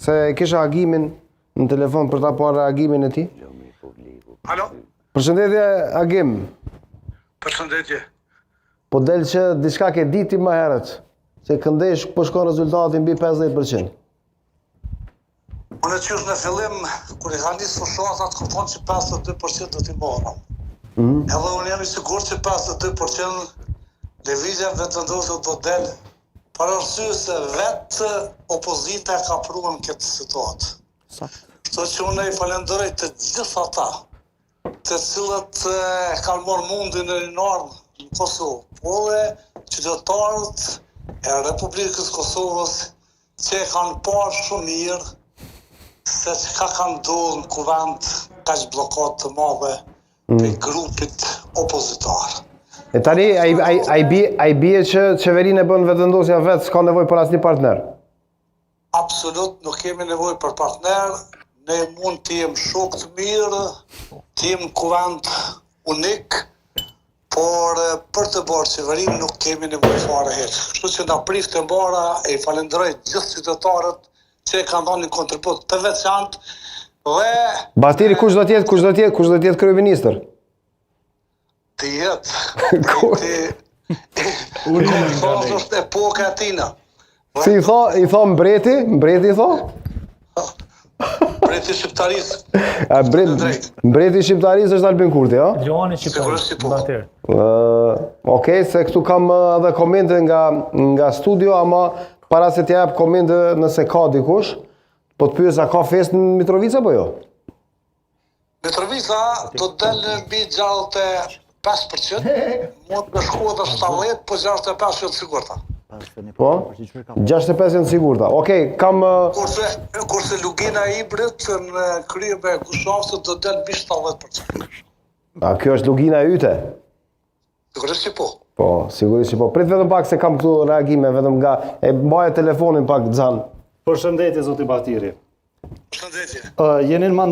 se e kisha Agimin në telefon për ta parë reagimin e tij. Alo? Përshëndetje Agim. Përshëndetje. Po del që diçka ke ditë ti më herët, se këndesh po shkon rezultati mbi 50%. Unë qysh në fillim, kur i ka nisë fushatat, kom thonë që 52% do t'i marrëm. Mm -hmm. Edhe unë jam i sigurt që 52% Lëvizja Vetëvendosje do del, për arsye se vetë opozita e ka pru në këtë situatë. Saktë. Kështu që unë i falenderoj të gjithë ata, të cilët e kanë marrë mundin e kanë ardhë në Kosovë, po edhe qytetarët e Republikës Kosovës që e kanë parë shumë mirë se çka ka ndodhur në kuvend kaq bllokadë të madhe mm. të grupit opozitar. E tani, ai, ai, ai, bie, ai bie që qeverinë e bën Vetëvendosja vetë, s'ka nevojë për asnjë partner. Absolut nuk kemi nevojë për partner, ne mund të jem shokë të mirë, të jem kuvend unik, por për të bërë qeverinë nuk kemi nevojë fare hiç. Kështu që na priftë e mbara e i falenderoj gjithë qytetarët që e kanë dhënë një kontribut të veçantë dhe Bahtiri kush do të jetë, kush do të jetë, kush do të jetë kryeministër? Të jetë. Ti Unë është epoka e tina. Si i tha, i tha mbreti, mbreti i tha? Mbreti i shqiptarisë. A mbreti, mbreti i shqiptarisë është Albin Kurti, a? Luani shqiptarisë. Po. Ë, okej, se këtu kam edhe komente nga nga studio, ama para se t'ja jap komente nëse ka dikush, po të pyes a ka festë në Mitrovicë apo jo? Mitrovica do të del mbi 65%, mund të shku edhe 70, po 65 janë të sigurta. Po? 65 janë të sigurta. Okej, kam... Kurse, kurse Lugina e Ibrit në krye me Gushavcën do të del mbi 70%. A, kjo është Lugina e yte? Sigurisht që po. Po, sigurisht që po. Prit vetëm pak se kam këtu reagime, vetëm nga... E mbaje telefonin pak, Xhan. Përshëndetje, zoti Bahtiri. Përshëndetje. Jeni në mandat.